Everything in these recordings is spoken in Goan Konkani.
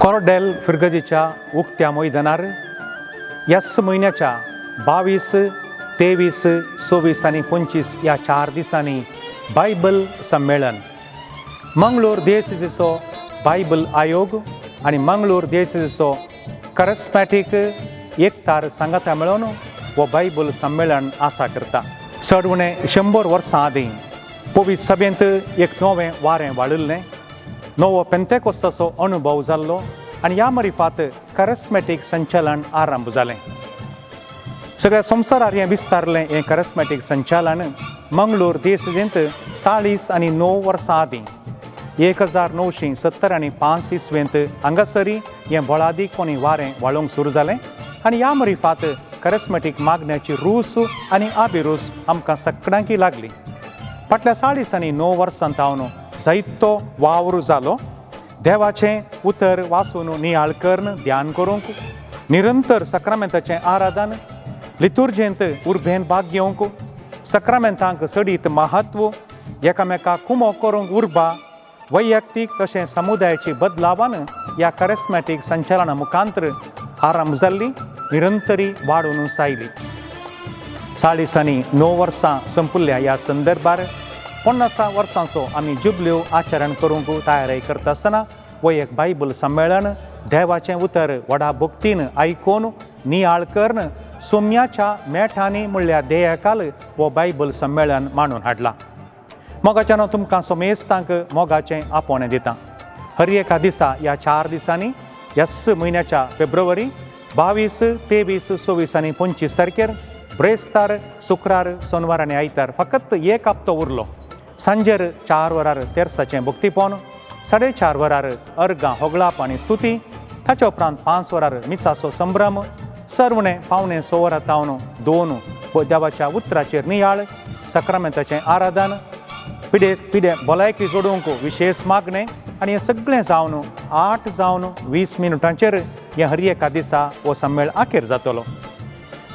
कोरडेल फिर्गजीच्या उक्त्या मैदानार ह्याच म्हयन्याच्या 22, 23, 24 आनी 25 ह्या 4 दिसांनी बायबल संमेलन मंगळूर देशेचो बायबल आयोग आनी मंगळूर देशेचो करस्मॅटीक एकतार सांगाता मेळोवन हो बायबल संमेलन आसा करता. चड उणें 100 वर्सां आदीं पवित्र सभेंत एक नवें वारें वाडिल्लें, नवो पेंतेकोस्ताचो अनुभव जाल्लो आनी ह्या मरिफात करस्मॅटीक संचालन आरंभ जालें. सगळ्या संवसारार हें विस्तारलें. हें करस्मॅटीक संचालन मंगळूर देशजेंत 49 वर्सां आदीं 1975 इसवेंत हांगासरी हें बळादीकपणी वारें वाळोवंक सुरू जालें आनी ह्या मरिफात करस्मॅटीक मागण्याची रूस आनी आबिरूस आमकां सगळ्यांकी लागली. फाटल्या 49 वर्सां तावन जायतो वावर जालो. देवाचें उतर वाचून नियाळ करून ध्यान करूंक, निरंतर सक्रामेंताचें आराधन, लितुर्जेंत उर्बेन भाग घेवंक, सक्रामेंतांक चडीत महत्व, एकामेका कुमो करूंक उर्बा, वैयक्तीक तशें समुदायाची बदलावान ह्या करस्मॅटीक संचालना मुखांतर आरंभ जाल्ली निरंतरी वाडून आयली. 49 वर्सां संपुल्ल्या ह्या संदर्भार 50 वर्सांचो आमी जुबल्यो आचरण करूंक तयारी करता आसतना हो एक बायबल संमेलन देवाचें उतर व्हडा भक्तीन आयकून नियाळ करून सोम्याच्या मेठांनी म्हणल्यार देयकाल हो बायबल संमेलन मांडून हाडला. मोगाच्यान तुमकां सोमेस्तांक मोगाचें आपोवणें दिता. हर एका दिसा ह्या 4 दिसांनी ह्याच म्हयन्याच्या फेब्रुवारी 22, 23, 24 आनी 25 तारखेर ब्रेस्तार, शुक्रार, सोनवार आनी आयतार फकत एक हप्तो उरलो. सांजेर 4 वरार तेर्साचें भक्तीपण, 4:30 वरार अर्गां होगळाप आनी स्तुती, ताच्या उपरांत 5 वरार मिसाचो संभ्रम, सरवणें 5:45 वरां तावन 2 देवाच्या उतराचेर नियाळ, सक्रामेंताचें आराधन, पिडे पिडे भलायकी जोडूंक विशेश मागणें आनी हें सगळें जावन 8 जावन 20 मिनटांचेर हें हर एका दिसा हो सम्मेळ आखेर जातलो.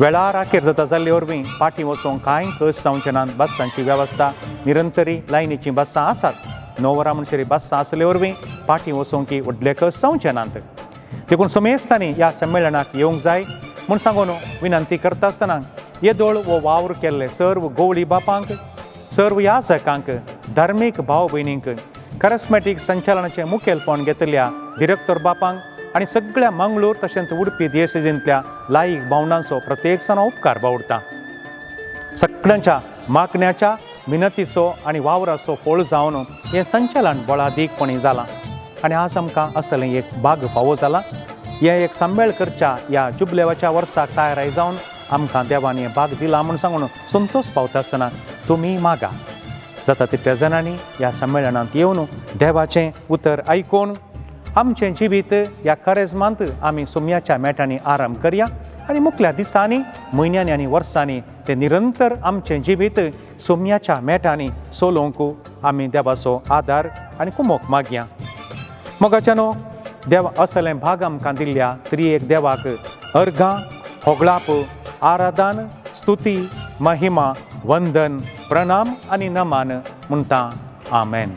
वेळार आखेर जाता जाल्ले वरवीं फाटीं वचूंक कांय कस जावचें नात. बसांची वेवस्था निरंतरी लायनीचीं बसां आसात. 9 वरां म्हणसर बसां आसले वरवीं फाटीं वचूंक व्हडले कस जावचे नात. देखून समेस्तांनी ह्या संमेलनाक येवंक जाय म्हूण सांगून विनंती करता आसतना येदोळ हो वावर केल्ले सर्व गवळी बापांक, सर्व याजकांक, धार्मीक भाव भयणींक, करस्मॅटीक संचालनाचें मुखेलपण घेतल्या डिरेक्टर बापांक आनी सगळ्या मंगळूर तशेंच उडपी देशेंतल्या लायक भावनांचो प्रत्येक जाण उपकार बावडटा. सगळ्यांच्या मागण्याच्या मिनतीचो आनी वावराचो फळ जावन हें संचालन बळादीकपणी जालां आनी आज आमकां असलें एक भाग फावो जाला. हें एक संमेळ करच्या ह्या जुबलेवाच्या वर्साक तयाराय जावन आमकां देवान हें भाग दिला म्हूण सांगून संतोश पावता आसतना तुमी मागा जाता तितल्या जाणांनी ह्या संमेलनांत येवन देवाचें उतर आयकून आमचें जिवीत ह्या करेजमांत आमी सोम्याच्या मेटांनी आरंभ करया आनी मुखल्या दिसांनी, म्हयन्यांनी आनी वर्सांनी तें निरंतर आमचें जिवीत सोम्याच्या मेटांनी चलोवंक आमी देवाचो आदार आनी कुमोक मागया. मोगाच्यानो, देव असलें भाग आमकां दिल्ल्या तरी एक देवाक अर्घां, होगळाप, आराधन, स्तुती, महिमा, वंदन, प्रणाम आनी नमान म्हणटा. आमेन.